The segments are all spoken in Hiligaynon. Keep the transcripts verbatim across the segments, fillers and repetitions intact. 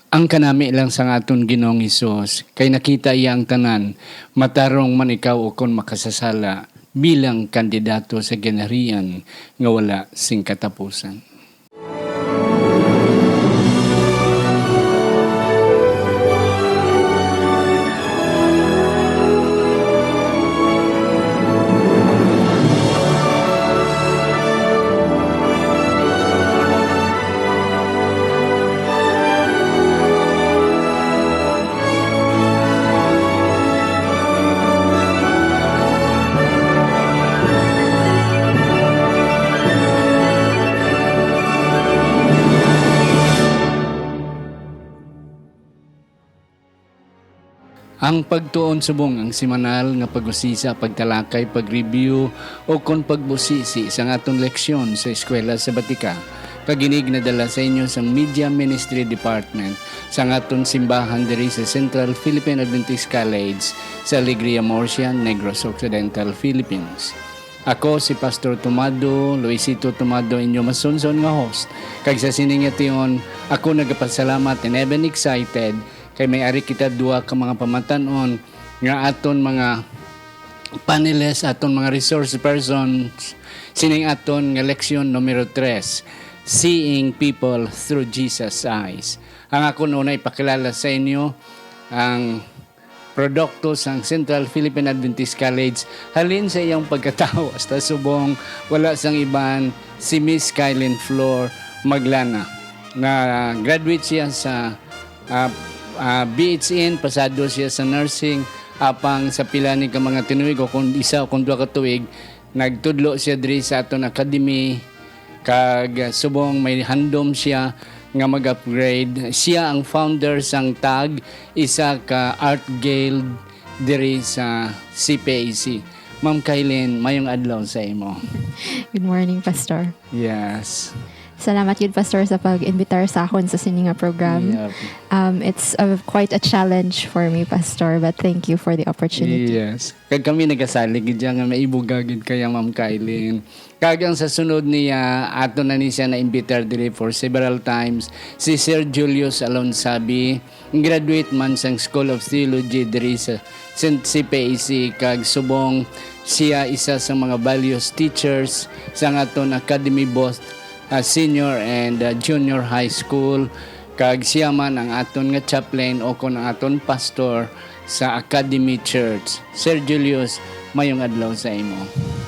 Ang kanami lang sang aton Ginoong Hesus, kay nakita iya ang tanan, matarong man ikaw ukon makasasala, bilang kandidato sa ginharian nga wala sing katapusan. Ang pagtuon subong ang semanal nga pag-usisa, pagtalakay, pag-review, o kon pagbusisi sang aton leksyon sa Eskwela Sabatika, kag ini ginadala sa inyo sang Media Ministry Department sang aton simbahan diri sa Central Philippine Adventist College sa Alegria, Murcia, Negros Occidental, Philippines. Ako si Pastor Tomado, Luisito Tomado, inyo masunson nga host. Kag sa sini nga tion, ako nagapasalamat and even excited kay may ari kita duha ka mga pamatan-on nga aton mga panelists, aton mga resource persons sining aton nga leksyon numero tres, Seeing People Through Jesus' Eyes. Ang akon una ipakilala sa inyo ang produkto sang Central Philippine Adventist College, halin sa iyang pagkatawo hasta subong, wala sang iban, si Miss Kylene Flor Maglana. Na-graduate siya sa, ah, ah, B H N, pasado siya sa nursing, apang sa pila ni ka mga tinuig o kung isa o kung duha ka tuig, nagtudlo siya diri sa aton academy, kag, ah, subong may handom siya nga mag-upgrade. Siya ang founder sang tag, isa ka art guild diri sa C P A C. Ma'am Kylene, mayong adlaw sa imo. Good morning, Pastor. Yes. Salamat gid, Pastor, sa pag-imbitar sa akon sa sini nga program. Yep. Um, it's a, quite a challenge for me, Pastor, but thank you for the opportunity. Yes. Kag kami nagasalig gid siya nga maibuga gid kaya, Ma'am Kylene. Kag ang sa sunod niya, ato na ni siya na-imbitar diri for several times, si Sir Julius Alonsabi, graduate man sang School of Theology diri sa Saint C P A C, kag subong siya isa sa mga values teachers sang aton academy, both, ah, senior and, ah, junior high school, kag siya man ang aton nga chaplain o kon ang aton pastor sa Academy Church. Sir Julius, mayong adlaw sa imo.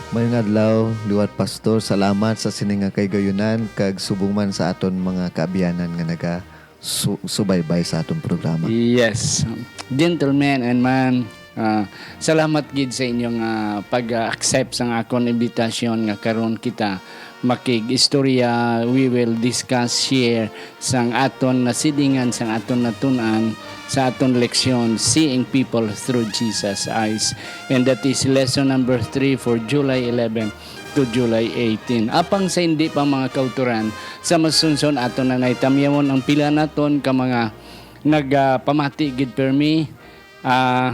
Mayong adlaw liwat, Pastor. Salamat sa sini nga kahigayonan kag subong man sa aton mga kaabyanan nga naga su-, subaybay sa aton programa. Yes. Gentlemen and man, ah, salamat gid sa inyong, ah, pag-accept sang akon imbitasyon nga karon kita makig-istorya. We will discuss, share sang aton nasidingan, sang aton natun-an sa aton leksyon, Seeing People Through Jesus' Eyes. And that is lesson number three for July eleven to July eighteen. Apang sa hindi pa, mga kauturan, sa masunson aton na naitamyawon ang pila naton ka mga nagapamati gid permi, ah,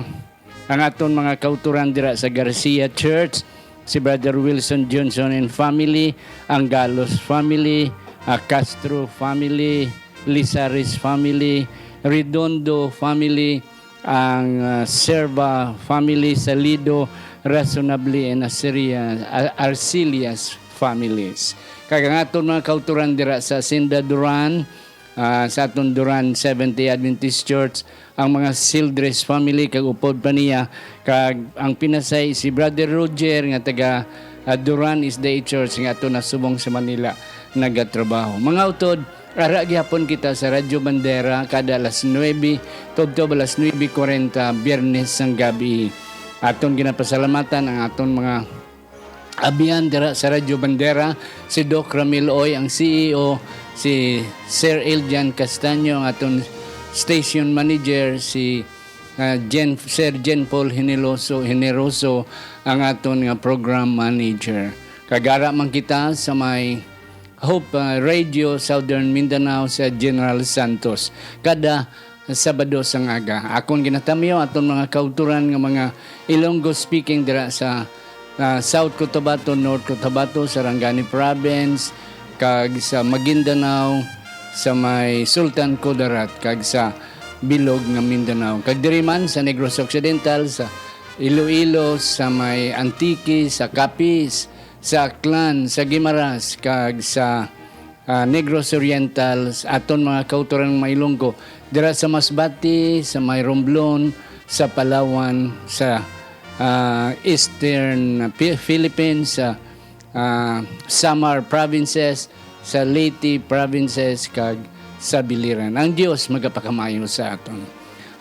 ang aton mga kauturan dira sa Garcia Church, si Brother Wilson Johnson and family, ang Galos family, ah, Castro family, Lizares family, Redondo family, ang, ah, Serva family, Salido, Razonable, and Assyria, A-, Arcelias families. Kag ang aton mga kauturan dira sa Hacienda Duran, ah, sa aton Duran Seventh-day Adventist Church, ang mga Sildres family kag upod pa niya, kag ang pinasay si Brother Roger nga taga, ah, Duran S D A Church nga aton nasubong sa Manila nagatrabaho. Mga utod, ara gihapon kita sa Radyo Bandera kada alas nuebe tubtob alas nuebe kwarenta Biyernes sang gabi. Aton ginapasalamatan ang aton mga abyan dira sa Radyo Bandera, si Doc Ramil Oy ang C E O, si Sir Eljan Castaño ang aton station manager, si, ah, Jen, Sir Jen Paul Generoso, Generoso ang aton nga program manager. Kag ara man kita sa may Hope, ah, Radio Southern Mindanao sa General Santos kada Sabado sang aga. Akon ginatamyo aton mga kauturan nga mga Ilonggo speaking dira sa, ah, South Cotabato, North Cotabato, Sarangani Province, kag sa Maguindanao, sa may Sultan Kudarat, kag sa bilog nga Mindanao, kag diri man sa Negros Occidental, sa Iloilo, sa may Antique, sa Capiz, sa Aklan, sa Guimaras, kag sa, ah, Negros Oriental, sa aton mga kautoran nga mga Ilonggo, dira sa Masbate, sa may Romblon, sa Palawan, sa, ah, Eastern Pi-, Philippines, sa, ah, Samar provinces, sa Leyte provinces, kag sa Biliran. Ang Dios magapakamayo sa aton.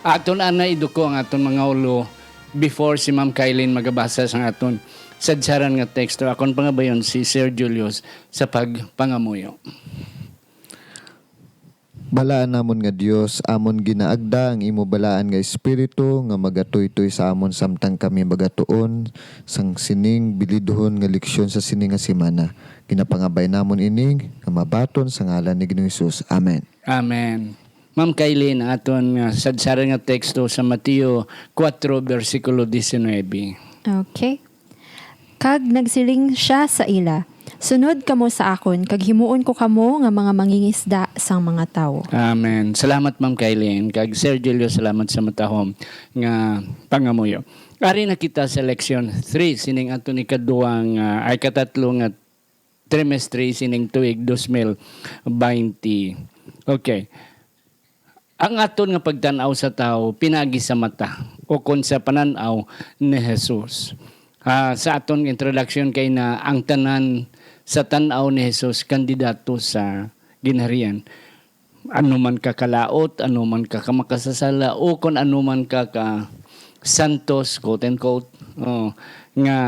Aton ana iduko ang aton mga ulo before si Ma'am Kylene magabasa sa aton sadsaran nga teksto. Akon pangabayon si Sir Julius sa pagpangamuyo. Balaan namon nga Dios, amon ginaagda ang imo balaan nga Espiritu nga magatuytoy sa amon samtang kami magatuon sang sining bilidhon nga leksyon sa sini nga semana. Ginapangabay namon ini nga mabaton sa ngalan ni Ginoong Jesus. Amen. Amen. Ma'am Kylene, aton nga sadsaran nga teksto sa Mateo four, bersikulo diecinuebe. Okay. Kag nagsiling sia sa ila, "Sunod kamo sa akon, kag himuon ko kamo nga mga mangingisda sang mga tawo." Amen. Salamat, Ma'am Kylene. Kag Sir Julio, salamat sa matahom nga pangamuyo. Ari na kita sa leksyon three, sining aton ikaduwang, ah, ay, katatlo nga trimestre sining tuig dos mil baynte. Okay. Ang aton nga pagtan-aw sa tawo pinaagi sa mata, o kon sa panan-aw ni Jesus. Ah, sa aton introduction kay na ang tanan sa tan-aw ni Jesus kandidato sa ginharian. Ano man ka kalaot, ano man ka, ka makasasala, o kon ano man ka, ka santos, quote and quote, oh, nga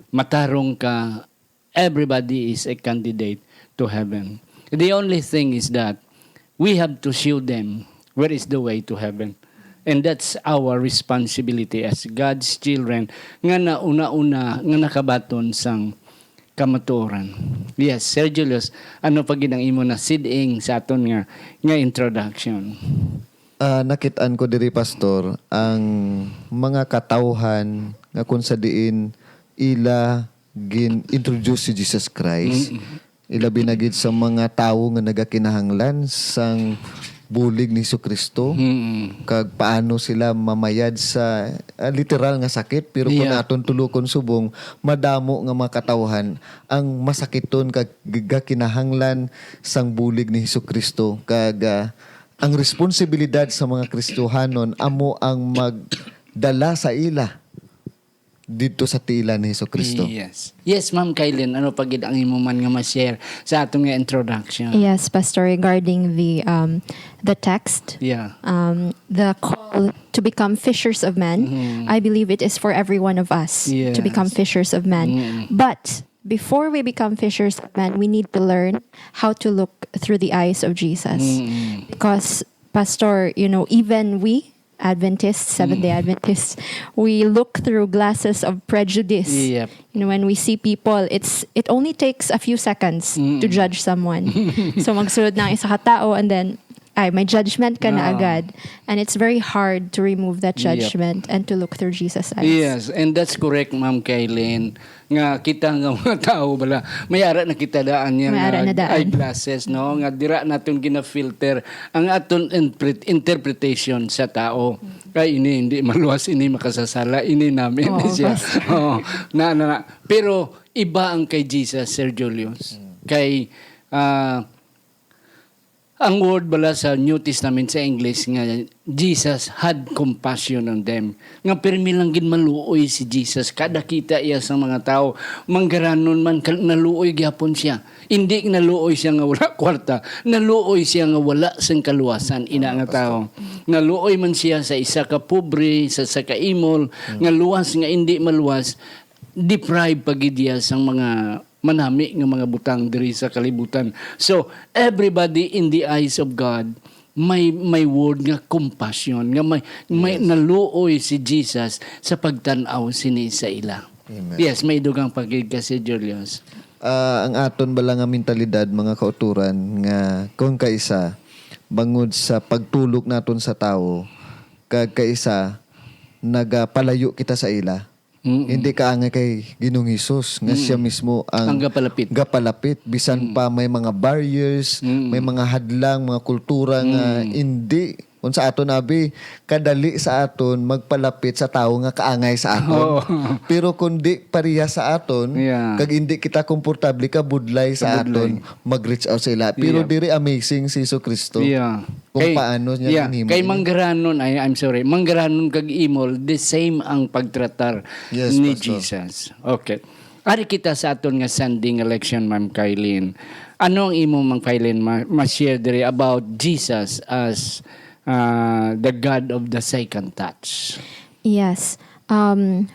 matarong ka, everybody is a candidate to heaven. The only thing is that we have to show them where is the way to heaven. And that's our responsibility as God's children nga nauna-una nga nakabaton sang kamatuoran. Yes, Sir Julius, ano pa gid ang imo na sid-ing sa aton nga, nga introduction? Ah, nakit-an ko diri, Pastor, ang mga katawhan nga kung sa diin ila gin-introduce si Jesus Christ, Mm-mm. ilabi na gid sa mga tawo nga nagakinahanglan sang bulig ni Jesu-Cristo, Mm-mm. kag paano sila mamayad sa, ah, literal nga sakit, pero kung Yeah. aton tulokon subong, madamo nga mga katawhan ang masakiton kag gakinahanglan sang bulig ni Jesu-Cristo, kag, ah, ang responsibilidad sa mga Kristohanon amo ang magdala sa ila didto sa tiilan ni Jesu-Cristo. Yes. Yes, Ma'am Kylene, ano pa gid ang imo man nga ma-share sa aton nga introduction? Yes, Pastor, regarding the, um, the text, Yeah. um, the call to become fishers of men, Mm-hmm. I believe it is for every one of us to Yes. become fishers of men. Mm-hmm. But before we become fishers of men, we need to learn how to look through the eyes of Jesus. Mm-hmm. Because, Pastor, you know, even we, Adventists, Seventh-day Mm. Adventists, we look through glasses of prejudice. Yep. You know, when we see people, it's, it only takes a few seconds Mm. to judge someone. So, magsulod na ang isa ka tao, and then, ay, may judgment ka na Ah. agad. And it's very hard to remove that Yep. judgment and to look through Jesus' eyes. Yes, and that's correct, Ma'am Kylene. Nga kita nga mga tao bala, may ara na kita daan niya May nga ara na daan. eyeglasses, no? Nga dira naton gina-filter ang aton impre-, interpretation sa tao. Kay ini hindi maluwas, ini makasasala, ini namin Oo, siya. bas- Oo, na, na, na. Pero iba ang kay Jesus, Sir Julius. Mm. Kay, ah, ang word bala sa New Testament sa English nga Jesus had compassion on them. Nga pirmi lang gid maluoy si Jesus. Kada kita iya sa mga tao, manggaranon man, kal-, naluoy gyapon siya. Hindi naluoy siya nga wala kwarta. Naluoy siya nga wala sing kaluwasan, ina nga tao. Naluoy man siya sa isa ka pobre, sa isa ka imol, nga luwas nga hindi maluwas, deprive pa gid iya sang mga manami nga mga butang diri sa kalibutan. So, everybody in the eyes of God, may, may word nga compassion, nga may, may Yes. naluoy si Jesus sa pagtan-aw sini sa ila. Amen. Yes, may dugang pagid ka, Sir Julius. Ah, ang aton bala nga mentalidad, mga kauturan, nga kung kaisa, bangod sa pagtulok naton sa tawo, kag kaisa, nagapalayo kita sa ila. Mm-mm. Hindi kaangay kay Ginoong Hesus nga siya Mm. mismo ang Ang gapalapit. gapalapit, bisan Mm. pa may mga barriers, Mm. may mga hadlang, mga kultura nga Mm. hindi, kung sa aton, abi, kadali sa aton magpalapit sa tawo nga kaangay sa aton. Oo. Pero kung di pareha sa aton, Yeah. kag hindi kita komportable, kabudlay sa Kabudlay. aton, mag-reach out sa ila. Pero Yeah. diri amazing si Jesu Cristo. Yeah. Kung Kay, paano niya yeah, ginhimo kay ini. Manggaranon, ay, I'm sorry, Manggaranon kag Imol, the same ang pagtratar Yes, ni Pastor. Jesus. Okay. Ari kita sa aton nga Sunday nga leksyon, Ma'am Kylene. Ano ang imo, Ma'am Kylene, ma-, ma-share diri about Jesus as, ah, the God of the second touch? Yes. Um,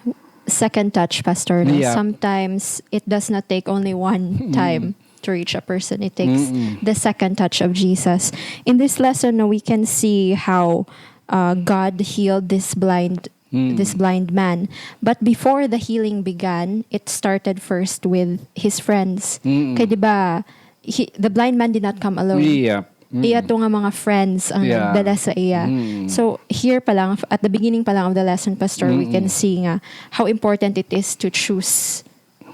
second touch, Pastor, no? Yeah. Sometimes it does not take only one Mm. time to reach a person. It takes Mm-mm. the second touch of Jesus. In this lesson, no, we can see how, uh, God healed this blind, Mm. this blind man. But before the healing began, it started first with his friends. Mm-mm. Kay, di ba, he, the blind man did not come alone. Yeah. Mm. Iya to nga mga friends ang Yeah. nagdala sa iya. Mm. So, here pa lang, at the beginning pa lang of the lesson, Pastor, we can Mm-mm. see nga how important it is to choose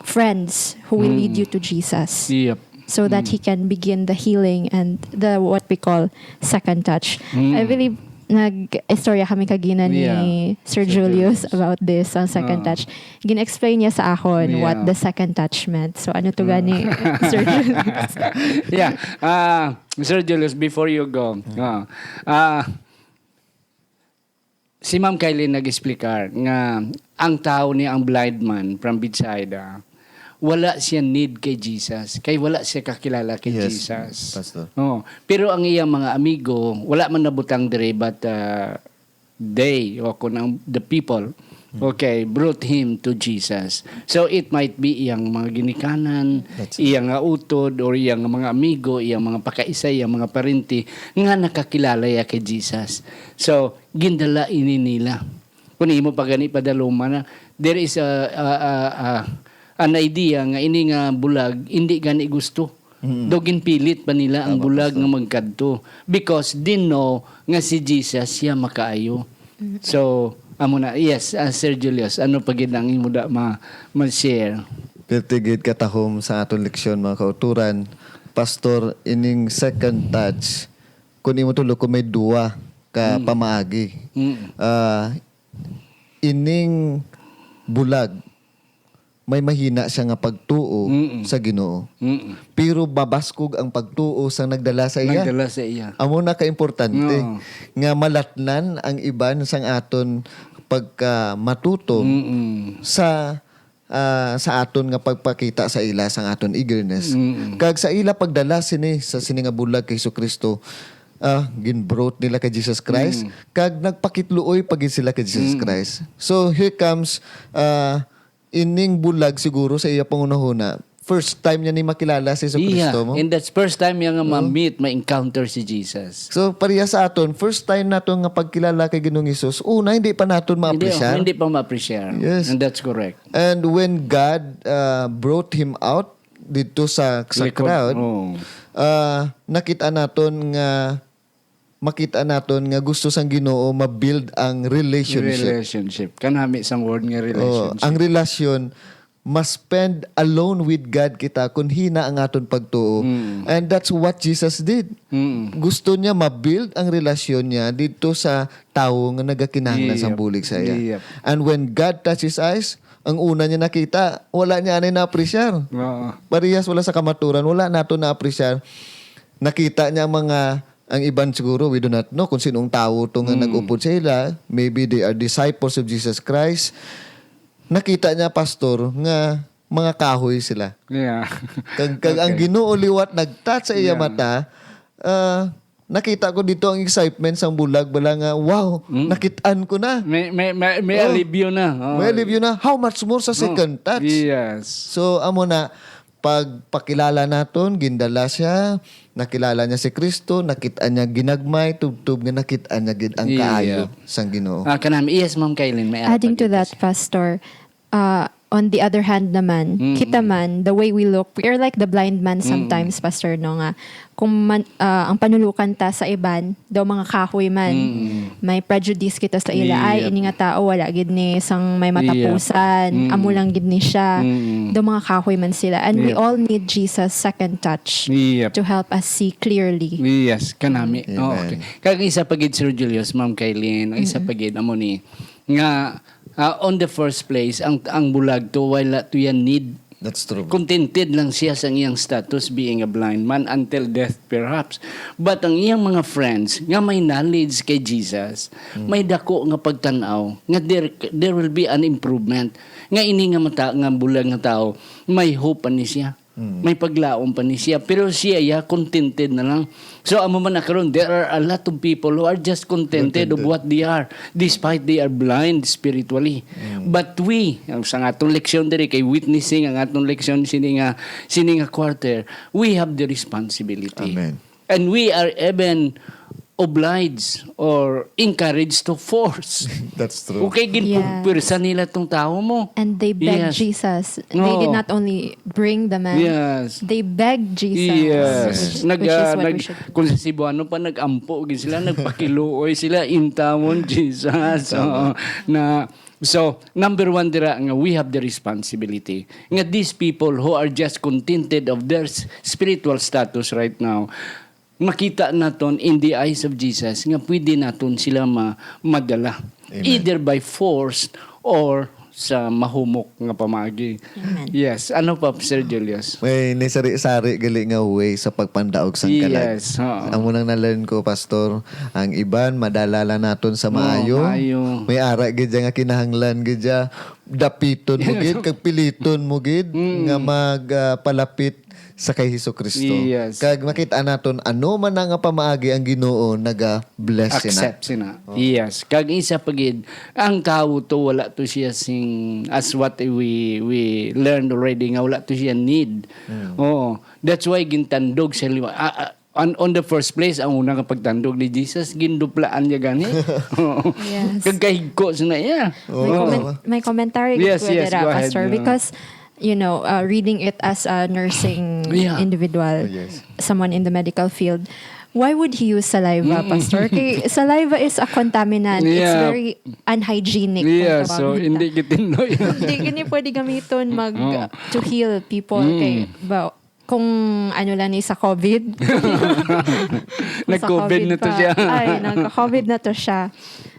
friends who will lead Mm. you to Jesus. Yep. So that Mm. he can begin the healing and the, what we call, second touch. Mm. I believe nag-istorya kami kagina ni Yeah. Sir Sir Julius Julius. about this, ang second Ah. touch. Gin-explain niya sa akon what Yeah. the second touch meant. So, ano to gani, Sir Julius? Yeah. Ah, Sir Julius, before you go, ah, ah, si Ma'am Kylie nag-explicar nga ang tao ni ang blind man from Bethsaida, wala siya need kay Jesus, kay wala siya kakilala kay Yes, Jesus. Pastor. Oh, pero ang iyang mga amigo, wala man nabutang diri, but, uh, they, o kung ang, the people, Hmm. okay, brought him to Jesus. So, it might be iyang mga ginikanan, That's it. iyang nga utod, or iyang mga amigo, iyang mga pakaisa, iyang mga parente, nga nakakilala ya kay Jesus. So, gindala ini nila. Kung imo pa gani padaluma na, there is a, a, a, a, an idea nga ini nga bulag, hindi gani gusto. Mm. Daw ginpilit pa nila ang Tama, bulag Pastor. nga magkadto because they know nga si Jesus siya makaayo. Mm. So, amo na. Yes, ah, Sir Julius, ano pa gid ang imo da ma-, ma-share? Pirti gid katahom sa aton leksyon, mga kauturan. Pastor, ining second touch, kung imo tulo ko may duwa ka Mm. pamaagi. Mm. Ah, ining bulag, may mahina siya nga pagtuo Mm-mm. sa Ginoo. Mm-mm. Pero mabaskog ang pagtuo sang nagdala sa iya. Nagdala sa iya. Amo na ka importante Oo. nga malatnan ang iban sang aton pagkamatutom Mm-mm. sa, ah, sa aton nga pagpakita sa ila sang aton eagerness. Mm-mm. Kag sa ila pagdala sini sa sini nga bulag kay Jesu-Cristo, ah, ginbrought nila kay Jesus Christ, Mm. kag nagpakitluoy pa gid sila kay Jesus Mm. Christ. So, here comes, ah, ining bulag siguro sa iya panghunahuna. First time niya ni makilala si Jesu Iya, Cristo mo. and that's first time niya nga Oh. ma-meet, ma-encounter si Jesus. So, pareha sa aton, first time naton nga pagkilala kay Ginoong Jesus, una, hindi pa naton Hindi, ma-appreciate. hindi pa ma-appreciate. Yes. And that's correct. And when God, uh, brought him out dito sa, sa Likod, crowd, oh. uh, nakita naton nga, makita naton nga gusto sang Ginoo ma-build ang relationship. Relationship. Kanami sang word nga Oh, relationship. ang relasyon, ma-spend alone with God kita kung hina ang aton pagtuo. Mm. And that's what Jesus did. Mm. Gusto niya ma-build ang relasyon niya dito sa tawo nga nagakinahanglan sang Yep. bulig sa iya. Yep. And when God touch his eyes, ang una niya nakita, wala niya anay na-appreciate. Oo. Parehas wala sa kamaturan, wala nato na-appreciate. Nakita niya ang mga, ang iban siguro, we do not know kung sinong tawo to nga Mm. nag-upod sa ila. Maybe they are disciples of Jesus Christ. Nakita niya, Pastor, nga mga kahoy sila. Yeah. Kag, kag ang Okay. Ginoo liwat nag-touch sa iya Yeah. mata, ah, nakita ko dito ang excitement sang bulag bala nga, "Wow, Mm. nakit-an ko na." May, may, may, may Oh. alibyo na. Oh. May alibyo na. How much more sa Oh. second touch? Yes. So, amo na, pagpakilala naton, gindala siya, nakilala niya si Kristo, nakit-an niya ginagmay, tubtob nga nakit-an niya gid ang Yeah. kaayo sang Ginoo. Ah, kanami. Yes, Ma'am Kailin, may Adding add to pa that, gid kasi. Pastor, ah, on the other hand naman, Mm. kita man, the way we look, we are like the blind man Mm. sometimes, Pastor, no, nga kung man, ah, ang panulukan ta sa iban, daw mga kahoy man, Mm. may prejudice kita sa ila. Ay, Yep. ini nga tao, wala gid ni sang may matapusan, Mm. amo lang gid ni siya. Mm. Daw mga kahoy man sila. And we Yep. all need Jesus' second touch Yep. to help us see clearly. Yes, kanami. Amen. Oh, okay. Kag isa pa gid, Sir Julius, Ma'am Kailin, ang isa pa gid amo ni nga, ah, on the first place, ang ang bulag to, wala to yan need. That's true. Contented lang siya sa iyang status being a blind man until death perhaps. But ang iyang mga friends nga may knowledge kay Jesus, may dako nga pagtan-aw nga there, there will be an improvement. Nga ini nga mata, nga bulag nga tao, may hope pa ni siya. May paglaom pa ni siya. Pero siya, ya, contented na lang. So, amo man na karon, there are a lot of people who are just contented of Contented. What they are, despite they are blind spiritually. But we, ang sa atong leksyon diri kay witnessing ang atong leksyon sini nga sini nga quarter, we have the responsibility. Amen. And we are even obliged or encouraged to force. That's true. Okay, ginpugpirsa nila tong tawo mo. And they begged Yes. Jesus. They Oo. did not only bring the man, Yes. they begged Jesus. Yes. Which, Nag, which is ah, what we nag, should. Kung sa Cebuano pa, nag-ampo gid sila, nagpakiluoy sila, intawon Jesus. Oo. Na, so, number one dira nga we have the responsibility nga these people who are just contented of their s- spiritual status right now, makita naton in the eyes of Jesus nga pwede naton sila ma- madala. Amen. Either by force or sa mahumok nga pamaagi. Amen. Yes. Ano pa, Sir Julius? May nisari-sari gali nga way sa pagpandaog sang kalag. Yes, oo. Amo nang na-learn ko, Pastor, ang iban madala lang naton sa Oo, maayo. maayo. May ara gid dyan nga kinahanglan gid dyan. Dapiton mo gid, kag piliton mo gid Mm. nga mag ah, palapit sa kay Jesu Cristo. Yes. Kag makita naton ano man na nga pamaagi ang Ginoo naga-bless sina. Accept sina. Yes. Kag isa pa gid, ang tawo to wala to siya sing as what we we learned already nga wala to siya need. Oo. That's why gintandog sa liwa. Ah, ah, on, on the first place, ang una nga pagtandog ni Jesus, ginduplaan niya gani. Oo. Yes. Kag kahigko sina iya. May, comment, may commentary Yes, gid ko yes, dira, go ahead. Pastor, Yeah. because you know, uh, reading it as a nursing Yeah. individual, Oh, yes. someone in the medical field, why would he use saliva, Pastor? Kay saliva is a contaminant. It's Yeah. Very unhygienic. Kung Yeah, so tawagin ta. Hindi gitinloy. Hindi gini pwede gamiton mag Oo. to heal people. Kay ba, kung ano lang ni sa COVID. Sa Nag-COVID na to pa. Siya. Ay, nag-COVID na to siya.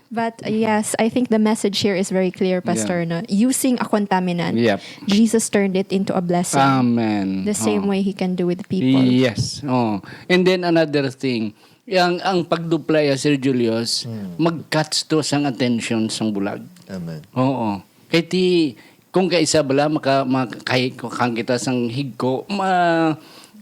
But uh, yes, I think the message here is very clear, Pastor. No? Using a contaminant, Yep. Jesus turned it into a blessing. Amen. The same Oh. Way He can do with people. Yes. Oh. And then another thing, ang ang pagdupla ya, Sir Julius, mag-catch to sang attention sang bulag. Amen. Oo. Kay ti kung kaisa bala maka, maka kay kung kita sang higko, ma,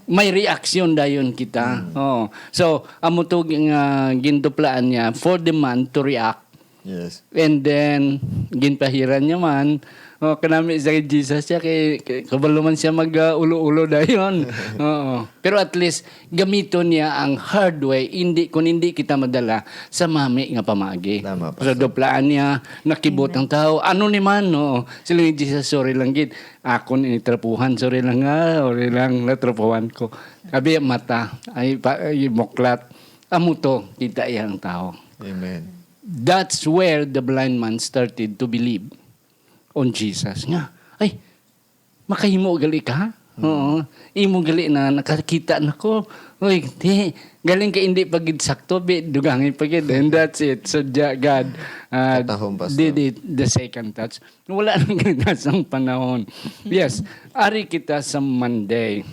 may reaksyon dayon kita. Oo. So, amo to nga ginduplaan niya for the man to react. Yes. And then, ginpahiran niya man, oh, kanami sa kay Jesus siya, kay, kay kabalo man siya mag uh, ulo-ulo dayon. Oo. Pero at least, gamiton niya ang hard way, hindi, kung hindi kita madala sa mami nga pamaagi. Tama, So, duplaan niya, nakibot ang tao. Ano ni man, no? Sila ni Jesus, sorry lang gid. Ako ni trapuhan, sorry lang nga, sorry lang, natrapuhan ko. Abi, mata, ay, pa, ay, muklat. Amo to, kita iya ang tao. Amen. That's where the blind man started to believe on Jesus. Nga, ay, makahimo gali ka? Oo. Imo gali na nakakita na ko. Uy, di, galing ka hindi pa gid sakto, bi, dugangi pa gid. And that's it. So, ja- God uh, Katahom, Pastor. Did it the second touch. Wala nang ginasang panahon. Yes, ari kita sa Monday.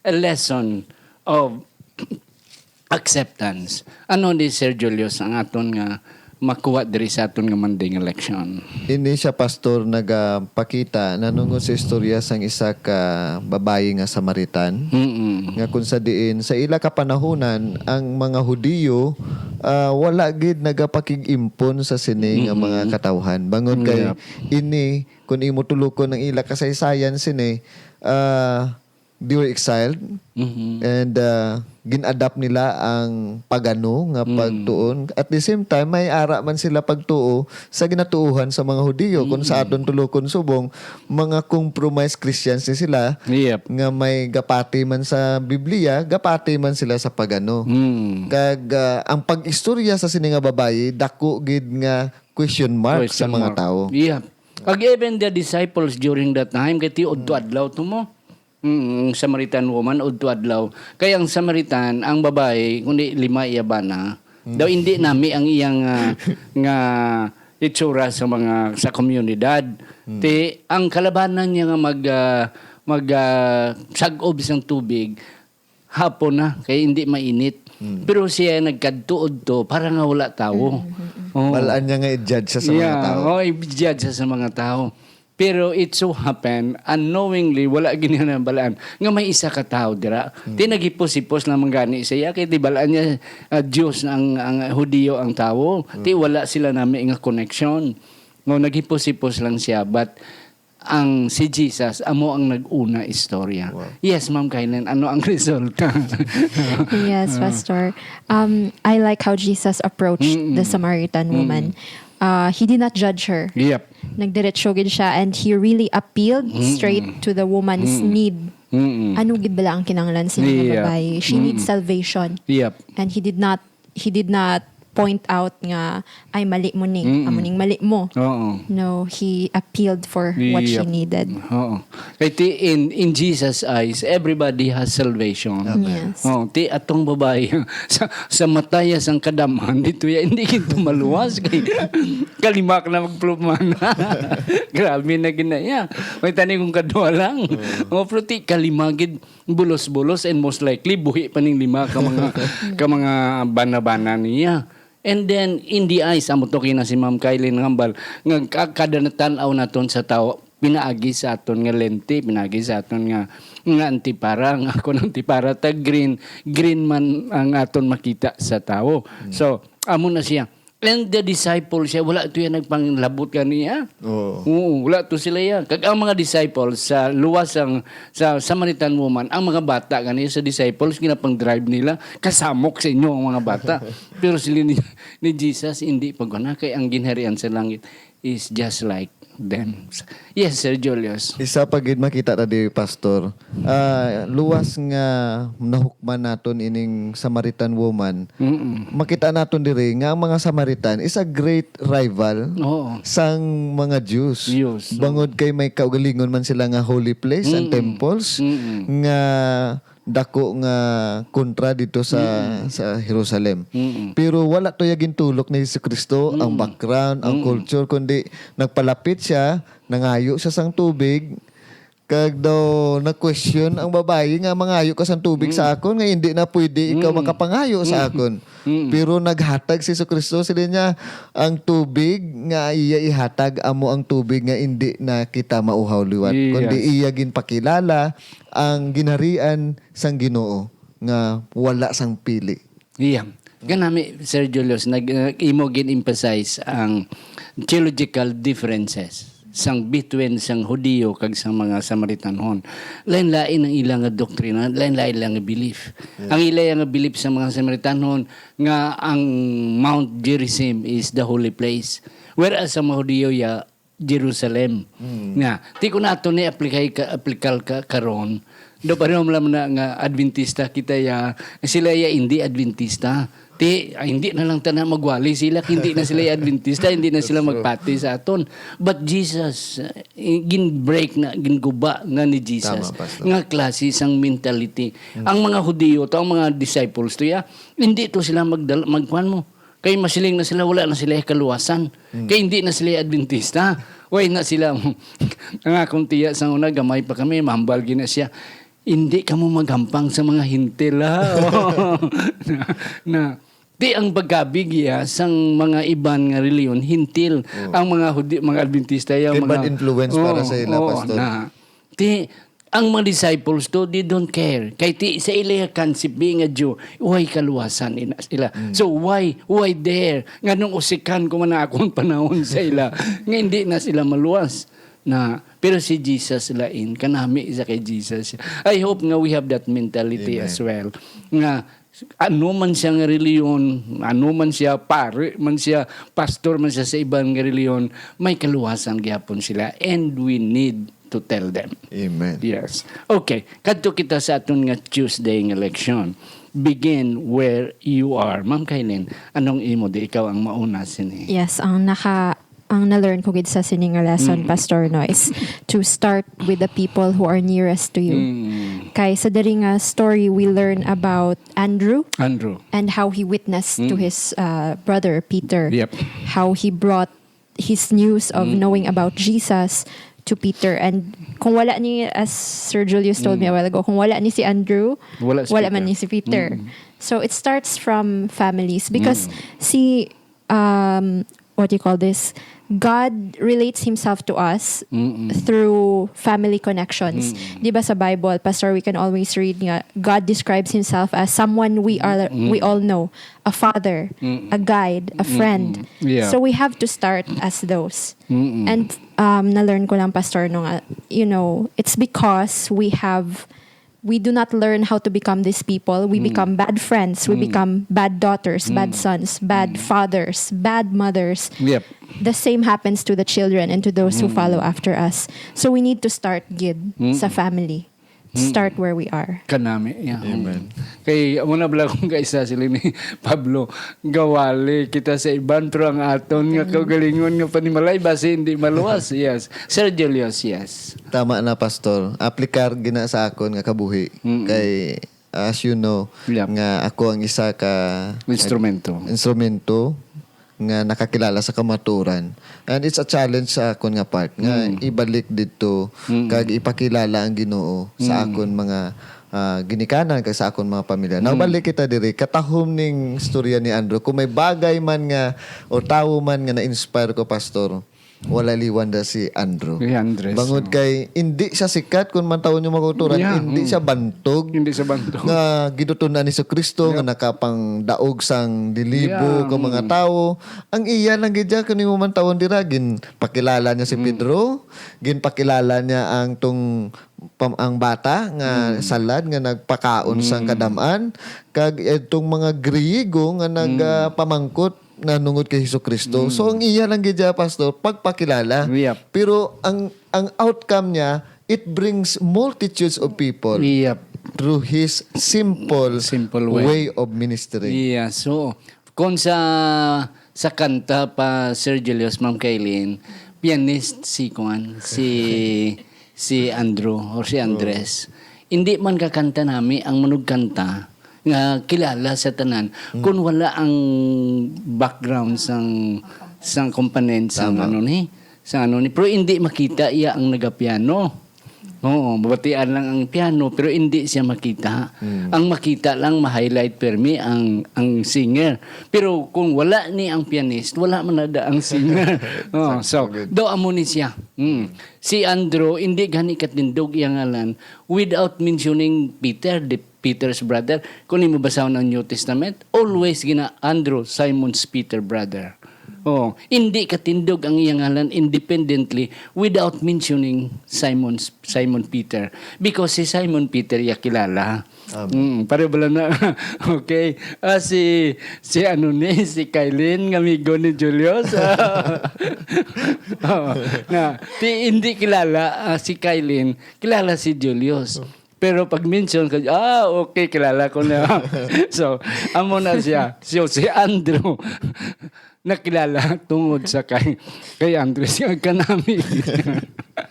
A lesson of acceptance. Ano ni Sir Julius ang aton nga makuha diri sa aton nga Monday nga leksyon? Ini siya, Pastor, nagapakita nanungod sa istorya sang isa ka babayi nga Samaritan. Mm-mm. Nga kung sa diin, sa ila kapanahunan, ang mga Hudiyo ah, wala gid nagapakig-impon sa sini nga mga katawhan. Bangod kay Yep. ini, kung imo tulukon ang ila kasaysayan sini, ah, they were exiled, Mhm. and uh, gin-adapt nila ang pagano nga Mm. pagtuon. At the same time, may ara man sila pagtuo sa ginatuohan sa mga Hudiyo. Kung sa Mm. aton tulokon subong, mga compromised Christians ni sila Yep. nga may gapati man sa Biblia, gapati man sila sa pagano. Mm. Kag ah, ang pag-istorya sa sini nga babayi, dako gid nga question mark sa Question mga mark. tawo. Yeah. Kag even the disciples during that time, kay ti udto adlaw to mo. Mm, ang Samaritan woman, udto adlaw. Kay ang Samaritan, ang babayi, kundi lima iya bana, daw hindi nami ang iyang ah, nga itsura sa mga sa komunidad. Ti ang kalabanan niya nga mag ah, mag ah, sag-ob sang tubig, hapon na, kay hindi mainit. Pero siya nagkadto udto para nga wala tawo. Oh. Balaan niya nga i-judge siya sa mga Yeah, tawo. Oh, i-judge siya sa mga tawo. Pero it so happen, unknowingly, wala gid niya nabalaan nga may isa ka tawo dira. Ti naghipos-hipos lang man gani siya, kay di balaan niya ah, Diyos ang, ang Hudiyo ang tawo. Ti wala sila nami nga connection. No, naghipos-hipos lang siya, but ang si Jesus amo ang nag-una istorya. Yes, Ma'am Kylen, ano ang resulta? Yes, Pastor. Um, I like how Jesus approached the Samaritan woman. Uh, he did not judge her. Yep. Nagdiretso gid siya, and he really appealed straight to the woman's need. Mm-mm. Ano gid bala ang kinahanglan sa mga Yeah. babayi? She needs salvation. Yep. And he did not he did not point out nga, "Ay, mali mo ni, amo ning mali mo." Oo. No, he appealed for what she Yep. Needed. Oo. Kay ti in, in Jesus' eyes, everybody has salvation. Yes. Oh, ti atong babayi sa, sa mataya sang kadamhan dito ya, hindi kita maluwas kay kalima ka na magplumana. Grabe na ginaya. May tani kung kadwa lang. Oh, pero ti kalima gid bulos-bulos, and most likely buhi pa ning lima ka mga ka mga bana-bana niya. And then in the eyes, amo to kina si Ma'am Kylie nangambal nga ka- kada natan-aw naton sa tawo pinaagi sa aton nga lente, pinaagi sa aton nga nga antipara, nga akon antipara ta green, green man ang aton makita sa tawo. So amo na siya. And the disciples siya, wala to yan nagpanglabot kaniya. Oo. Oo, wala to sila yan. Kag ang mga disciples sa luwas ang sa Samaritan woman, ang mga bata kaniya sa disciples ginapang-drive nila, "Kasamok sa inyo ang mga bata." Pero sila ni, ni Jesus, hindi pagkuna kay ang ginharian sa langit is just like them. Yes, Sir Julius. Isa pa gid makita ta di, Pastor. Ah, luwas nga nahukman naton ining Samaritan woman. Mm-mm. Makita naton diri nga ang mga Samaritan is a great rival Oo. sang mga Jews. Jews, oo. Bangod kay may kaugalingon man sila nga holy place and Mm-mm. temples Mm-mm. nga dako nga kontra dito sa sa Jerusalem. Mm-mm. Pero wala to ya gintulok ni Jesu Cristo ang background, ang culture, kundi nagpalapit siya, nangayo siya sang tubig, kag daw na-question ang babayi nga, "Mangayo ka sang tubig sa akon nga hindi na pwede ikaw makapangayo sa akon." Mm. Pero naghatag si Jesu Cristo, sila niya, "Ang tubig nga iya ihatag amo ang tubig nga hindi na kita mauhaw liwat, Yes. kundi iya ginpakilala ang ginharian sang Ginoo nga wala sang pili." Iya. Kanami, Sir Julius, nag, uh, imo gin-emphasize ang theological differences sang between sang Hudiyo kag sang mga Samaritanhon. Lain-lain ang ila nga doktrina, lain-lain ila nga belief. Ang ila nga belief sa mga Samaritanhon nga ang Mount Gerizim is the holy place. Whereas sa mga Hudiyo ya, Jerusalem. Nga, ti ko nato ni aplikay ka, aplikal ka karon, do pareho man na nga Adventista kita ya, sila ya hindi Adventista. Ti, ah, hindi na lang tana magwali sila, hindi na sila Adventista, hindi na sila magpati sa aton. But Jesus, eh, gin-break na, ginguba na ni Jesus Tama, Pastor. nga klase sang mentality. Ang mga Hudiyo to, ang mga disciples to ya, hindi to sila magdal magkuan mo. Kay masiling na sila, wala na sila kaluwasan. Kay hindi na sila Adventista. Way na sila, ang akong tiya sa una, gamay pa kami, mahambal gina siya. Hindi ka mo magampang sa mga hintil, ha? na, na, di ang pagkabig iya sang mga iban nga reliyon, hintil. Ang mga Hudi, mga Adventista, yung Di mga bad influence para Oo, sa ila, oo, Pastor. Na, ti, ang mga disciples to, they don't care. Kay ti, sa ila concept nga Jew, way kaluwasan ina sila. So why, why there? Nganong usikan ko man na akong panahon sa ila nga hindi na sila maluwas? Na Pero si Jesus lain, kanami sa kay Jesus. I hope nga we have that mentality Amen. as well. Nga ano man siya nga reliyon, ano man siya, pare man siya, pastor man siya sa iban nga reliyon, may kaluwasan gyapon sila, and we need to tell them. Amen. Yes. Okay. Kadto kita sa aton nga Tuesday nga leksyon. Begin where you are. Ma'am Kailin, anong imo di ikaw ang mauna sini? Yes, ang naka ang na-learn ko gid sa sini nga lesson, Mm. Pastor, no, is to start with the people who are nearest to you. Mm. Kay sa diri nga story, we learn about Andrew Andrew. and how he witnessed to Mm. his uh, brother Peter. Yep. How he brought his news of Mm. knowing about Jesus to Peter. And kung wala ni, as Sir Julius told me a Mm. while ago, kung wala ni si Andrew, Wala si wala Peter. man ni si Peter. Mm. So it starts from families because Mm. si um what do you call this? God relates himself to us Mm-mm. through family connections. Mm. Di ba sa Bible, Pastor, we can always read nga God describes himself as someone we are Mm. we all know, a father, Mm. a guide, a friend. Mm-mm. Yeah. So we have to start as those. Mm-mm. And um na-learn ko lang, Pastor, no, nga, you know, it's because we have we do not learn how to become these people. We Mm. become bad friends. We Mm. become bad daughters, bad Mm. sons, bad Mm. fathers, bad mothers. Yep. The same happens to the children and to those who Mm. follow after us. So we need to start gid Mm. sa family. Mm. Start where we are. Kanami. Yeah. Amen. Kay amo na bala kung kaisa sila ni Pablo, gawali kita sa iban, pero ang aton nga kaugalingon nga panimalay basi hindi maluwas. Yes. Sir Julius, yes. Tama na, Pastor. Aplikar gina sa akon nga kabuhi. Mm-mm. Kay, as you know, Yep. nga ako ang isa ka Instrumento. instrumento nga nakakilala sa kamaturan. And it's a challenge sa akon nga part nga Mm. ibalik didto Mm. kag ipakilala ang Ginoo sa Mm. akon mga ah, ginikanan kag sa akon mga pamilya. Now, Mm. balik kita diri, katahom ning istorya ni Andrew. Kung may bagay man nga o tawo man nga na-inspire ko, Pastor, wala liwan da si Andrew. Si Andres, Bangod oh. Kay hindi siya sikat kung man tawo niyo makuturan, Yeah, hindi mm. siya bantog. Hindi siya bantog. Nga gidutun-an ni Jesucristo nga Yep. nakapangdaog sang dilibo Yeah, ka mga mm. tawo. Ang iya lang gid siya, kani mo man tawon dira, ginpakilala niya si Mm. Pedro, ginpakilala niya ang tung pam- ang bata nga Mm. salad nga nagpakaon sang Mm. kadam-an, kag itong mga Griego nga Mm. nagapamangkot na nungod kay Jesucristo. Mm. So ang iya lang gid siya, Pastor, pagpakilala. Yep. Pero ang ang outcome niya, it brings multitudes of people Yep. through his simple, Simple way. Way of ministry. Yeah, so kung sa sa kanta pa, Sir Julius, Ma'am Kailin, pianist si kuan, si si Andrew or si Andres. Hindi man kakanta nami ang manugkanta nga kilala sa tanan kung wala ang background sang sang component sang Tama. Ano ni, sang ano ni, pero hindi makita iya ang nagapiano. Oo, mabatian lang ang piano pero hindi siya makita. Mm. Ang makita lang, ma-highlight permi ang ang singer. Pero kung wala ni ang pianist, wala man nada ang singer. Oh, so Sakto, good. Do amo ni siya. Mm. Si Andrew, hindi gani katindog iya ngalan without mentioning Peter, the Peter's brother. Kung imo basahon ang New Testament, always gina Andrew, Simon's Peter brother. Oh, hindi katindog ang iya ngalan independently without mentioning Simon's Simon Peter, because si Simon Peter iya kilala. Amen. Mm, pare bala na. Okay. Ah, si si ano ni si Kailin, nga amigo ni Julius. Oh, na ti hindi kilala ah, si Kailin, kilala si Julius. Pero pag mention ka, ah, okay, kilala ko na. So, amo na siya. So, si Andrew, nakilala tungod sa kay, kay Andrew, siya kanami.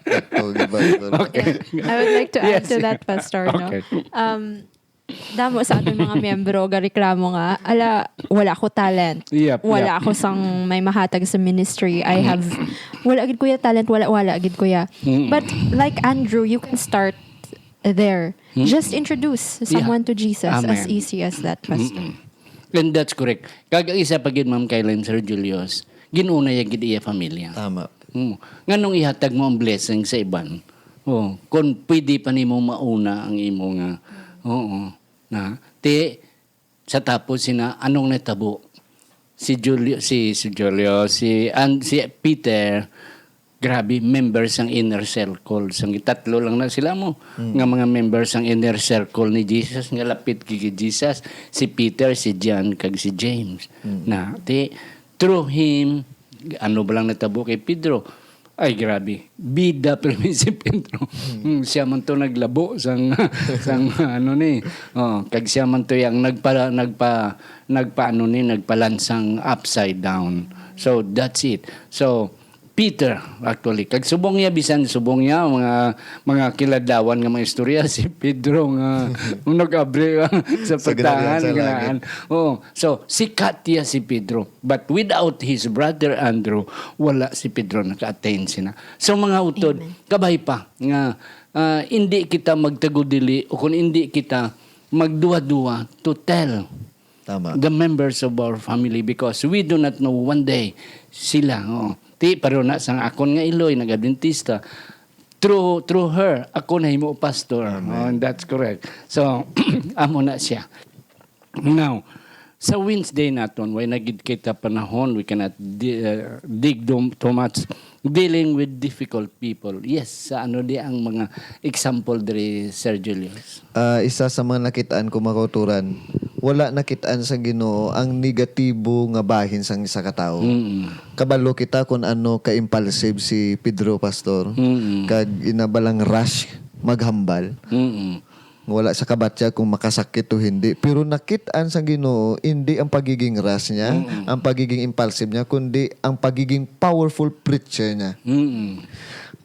Ito, di ba? Okay. I would like to add Yes. To that, Pastor. No? Okay. Um, damo sa ating mga miyembro gareklamo nga, ala, wala ko talent. Yep, Wala yep. Ako sang may mahatag sa ministry. I have, wala gid kuya talent, wala, wala gid kuya. Mm. But like Andrew, you can start there. Mm. Just introduce Yeah. Someone to Jesus. As Amen. Easy as that, Pastor. Mm-mm. And that's correct. Kag isa pa gid, Ma'am Kailin, Sir Julius, ginuna ya gid iya pamilya. Tama. Mm. Nganong ihatag mo ang blessing sa iban? Oh, kung pwede pa nimo mauna ang imo nga. Oo. Na, ti sa tapos sina anong natabo? Si Julio, si, si Julio, si an, si Peter Grabe, members sang inner circle. Sang tatlo lang na sila mo, nga mga members sang inner circle ni Jesus, nga lapit kay Jesus, si Peter, si John, kag si James. Na, ti, through him, ano ba lang natabo kay Pedro? Ay, grabe. Bida, pero si Pedro. Hmm, siya man to naglabo sang, sang, ano ni. Oh, kag siya man to yang nagpa, nagpa, nagpa, ano ni, nagpalansang upside down. So, that's it. So, Peter, actually. Kag subong niya, bisan subong niya, mga, mga kiladlawan nga mga istorya, si Pedro nga nag-abri sa Sa ginharian pagtahan, sa langit. Ginaan. Oo. So, sikat iya si Pedro. But without his brother Andrew, wala si Pedro naka-attain sina. So, mga utod, Amen. Kabay pa nga, ah, hindi kita magtagudili o kung hindi kita magduwa-duwa to tell Tama. The members of our family, because we do not know, one day sila, oh, ti, pero na sang akon nga iloy nag-Adventista, through, through her, ako nahimo pastor. Amen. Oh, and that's correct. So, amo na siya. Now, sa Wednesday naton, way na gid kita panahon, we cannot di-, uh, dig dum-, too much, dealing with difficult people. Yes, sa ano di ang mga example diri, Sir Julius? Ah, isa sa mga nakitaan ko, mga kauturan, wala nakitaan sa Ginoo ang negatibo nga bahin sang isa ka tawo. Mm. Kabalo kita kung ano ka-impulsive si Pedro, Pastor. Mm. Kag inabalang rush maghambal. Mm. Wala sa kabatya kung makasakit o hindi. Pero nakitaan sa Ginoo, hindi ang pagiging rash niya, Mm. ang pagiging impulsive niya, kundi ang pagiging powerful preacher niya. Mm.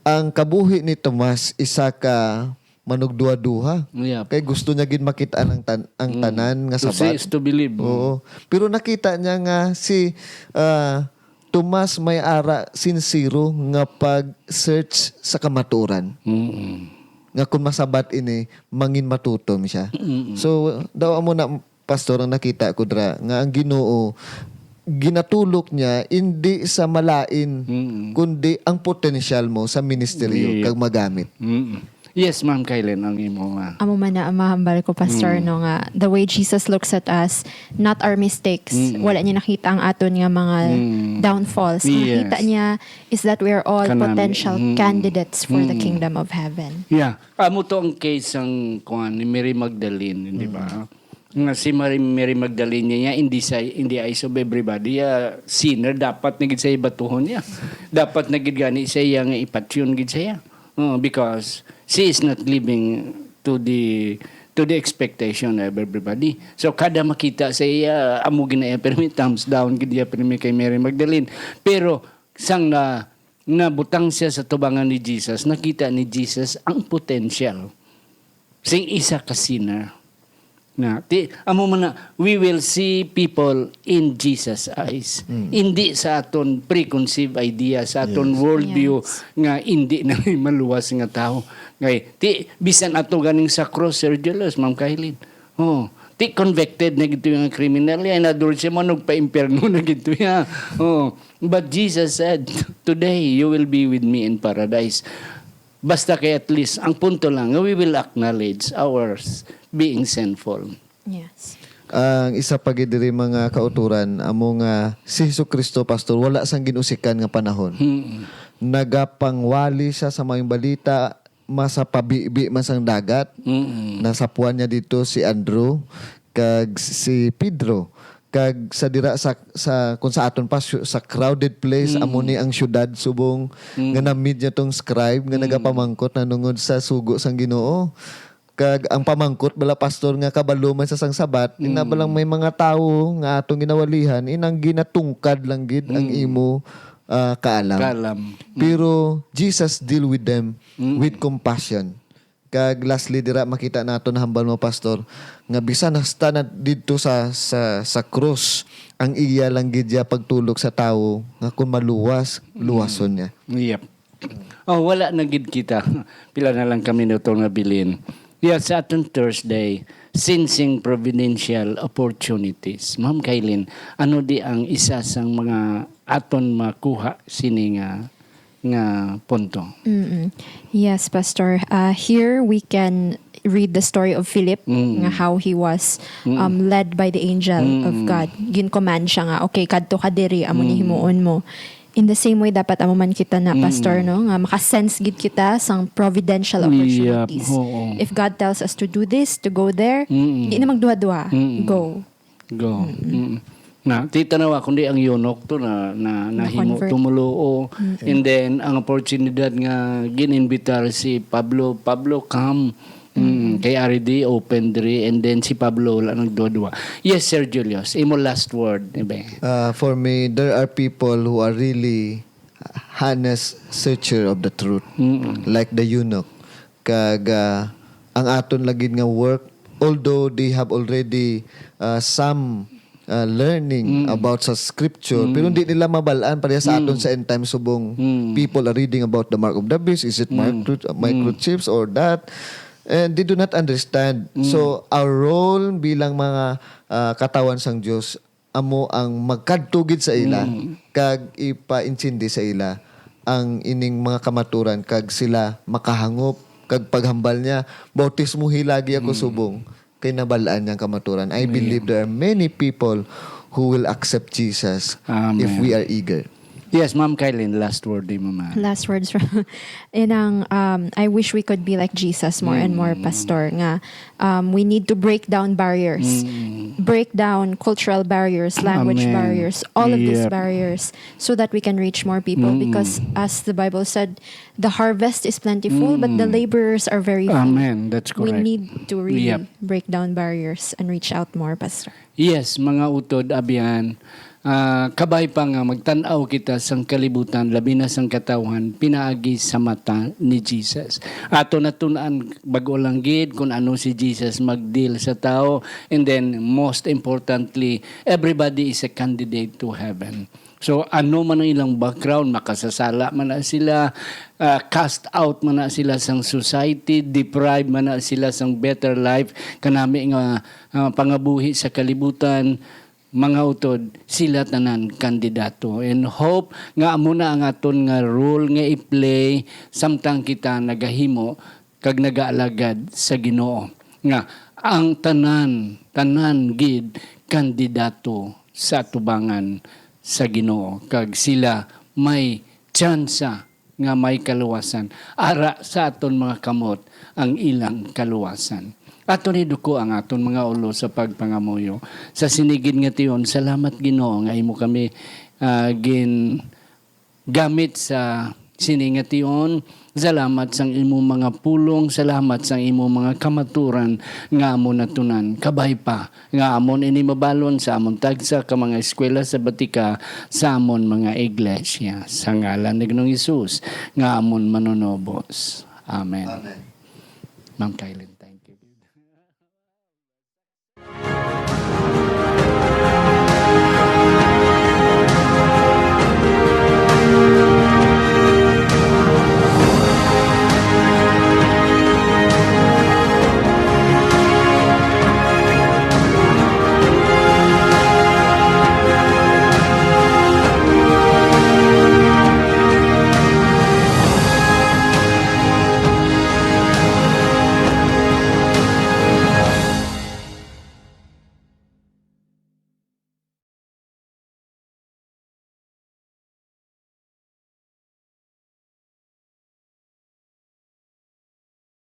Ang kabuhi ni Tomas, isa ka manugduha-duha. Yep. Kay gusto niya gid makita ang tan-, ang Mm. tanan nga To see sabat. Is to believe. Oo. Pero nakita niya nga si, ah, Tomas may ara sinsero nga pag-search sa kamatuoran. Mm-mm. Nga kung masabat ini, mangin matutom siya. Mm-mm. So, daw amo na, Pastor, ang nakita ko dira, nga ang Ginoo, ginatulok niya, hindi sa malain, Mm-mm. kundi ang potensyal mo sa ministeryo Yeah. kag magamit. Mm-mm. Yes, Ma'am Kylen, ang imo nga. Amo man na ang mahambal ko, Pastor, Mm. no, nga the way Jesus looks at us, not our mistakes. Mm. Wala niya nakita ang aton nga mga Mm. downfalls. Ang Yes. nakita niya is that we are all Kanami. potential Mm. candidates for the Mm. kingdom of heaven. Yeah. Amo to ang case sang, kuwan, ni Mary Magdalene, di ba? Mm. Nga si Mary, Mary Magdalene niya, hindi sa, in the eyes of everybody, ah, sinner, dapat na gid siya batuhon niya. Dapat na gid gani siya nga ipatyon gid siya. Oh, because she is not living to the, to the expectation of everybody. So, kada makita sa iya, amo gid na iya, pirmi thumbs down gid iya, pirmi kay Mary Magdalene. Pero sang na, nabutang siya sa tubangan ni Jesus, nakita ni Jesus ang potential sing isa ka sinner. Na, ti, amo man na, we will see people in Jesus' eyes. Mm. Hindi sa aton preconceived idea, sa aton Yes. worldview Yes. nga hindi na may maluwas nga tao. Kay, ti, bisan ato ganing sa cross, Sir Julius, Ma'am Kylie. Oh, ti, convicted na gid to yung criminal. Yan, nadul siya mo, nagpa-impyerno na gid to ya. Oh, but Jesus said, "Today, you will be with me in paradise." Basta kay at least, ang punto lang, we will acknowledge our s-, being sinful. Yes. Ang isa pa gid diri, mga kauturan, amo nga si Jesu-Cristo, Pastor, wala sang ginusikan nga panahon. Mm. Nagapangwali siya sa maayong balita, masapabibi man sang dagat, Mm. nasapuan niya dito si Andrew, kag si Pedro. Kag sa dira sa, sa, kung sa aton pa, syu-, sa crowded place, Mm. amo ni ang syudad subong Mm. nga na-meet niya tong scribe nga Mm. nagapamangkot nanungod sa sugo sang Ginoo. Kag ang pamangkot bala, Pastor, nga kabalo man sa sang Sabat, ina Mm. balang may mga tawo nga atong ginawalihan, inang ginatungkad lang gid ang Mm. imo, ah, kaalam. Kaalam. Mm. Pero Jesus deal with them Mm. with compassion. Kag lastly dira, makita nato na hambal mo, Pastor, nga bisan hasta na didto sa, sa, sa krus, ang iya lang gid ya pagtulok sa tawo nga kung maluwas, Mm. luwason niya. Yep. Oh, wala na gid kita. Pila na lang ka minuto nga bilin. Yeah, sa aton Thursday, sensing providential opportunities. Ma'am Kailin, ano di ang isa sang mga aton makuha sini nga, nga punto? Mm-mm. Yes, Pastor. Uh, here we can read the story of Philip, Mm. nga how he was, Mm. um, led by the angel of Mm. God. Gin-command siya nga, "Okay, kadto ka diri, amo ni Mm. himuon mo." In the same way, dapat amo man kita na, Pastor, no, nga makasense gid kita sang providential opportunities. Oo. If God tells us to do this, to go there, Mm-mm. di na magduha-duha. Mm-mm. Go. Go. Mm. Na, titanawa kundi ang eunuch to na, na nahimo Na-convert. Tumuluo. And then ang oportunidad nga gininvitar si Pablo, "Pablo, come." Mm, kay ari di open diri, and then si Pablo wala nagduwa-duwa. Yes, Sir Julius, imo last word, ibe. Uh, for me, there are people who are really honest searcher of the truth, Mm-mm. like the eunuch. Kag uh, ang aton lagi nga work, although they have already uh, some uh, learning Mm. about sa scripture, pero hindi nila mabalaan pareha sa aton sa end time subong people are reading about the mark of the beast, is it micro- uh, microchips or that? And they do not understand. So, our role bilang mga uh, katawan sang Dios, amo ang magkadto gid sa ila kag ipaintindi sa ila ang ining mga kamaturan kag sila makahangop kag paghambal niya, "Bautismohi lagi ako subong kay nabal-an niyang kamaturan." I believe there are many people who will accept Jesus if Amen. We are eager. Yes, Ma'am Kylene, last word di mo, ma'am. Last words from inang um I wish we could be like Jesus more and more, Pastor, nga um we need to break down barriers. Break down cultural barriers, language Amen. Barriers, all of these Yep. Barriers, so that we can reach more people, because as the Bible said, the harvest is plentiful but the laborers are very few. Amen. That's We correct. Need to really Yep. Break down barriers and reach out more, Pastor. Yes, mga utod, abyan. Ah, kabay pa nga magtan-aw kita sang kalibutan, labi na sang katawhan, pinaagi sa mata ni Jesus. Ato natun-an bag-o lang gid kung ano si Jesus mag-deal sa tao. And then, most importantly, everybody is a candidate to heaven. So, ano man ang ilang background, makasasala man na sila, ah, cast out man na sila sang society, deprived man na sila sang better life, kanami nga ah, pangabuhi sa kalibutan, mga utod, sila tanan kandidato. And hope nga amo na ang aton nga role nga i-play samtang kita nagahimo kag nagaalagad sa Ginoo. Nga ang tanan, tanan gid kandidato sa atubangan sa Ginoo, kag sila may tsansa nga may kaluwasan. Ara sa aton mga kamot ang ilang kaluwasan. Aton iduko ang aton mga ulo sa pagpangamuyo. Sa sini gid nga tion, salamat, Ginoo, nga imo kami, ah, gin gamit sa sini nga tion. Salamat sang imo mga pulong, salamat sang imo mga kamaturan nga amon natunan. Kabay pa nga amon ini mabalon sa amon tagsa ka mga eskwela sa batika, sa amon mga iglesia. Sa ngalan ni Ginoong Jesus nga amon Manunubos. Amen. Amen. Ma'am Kylene.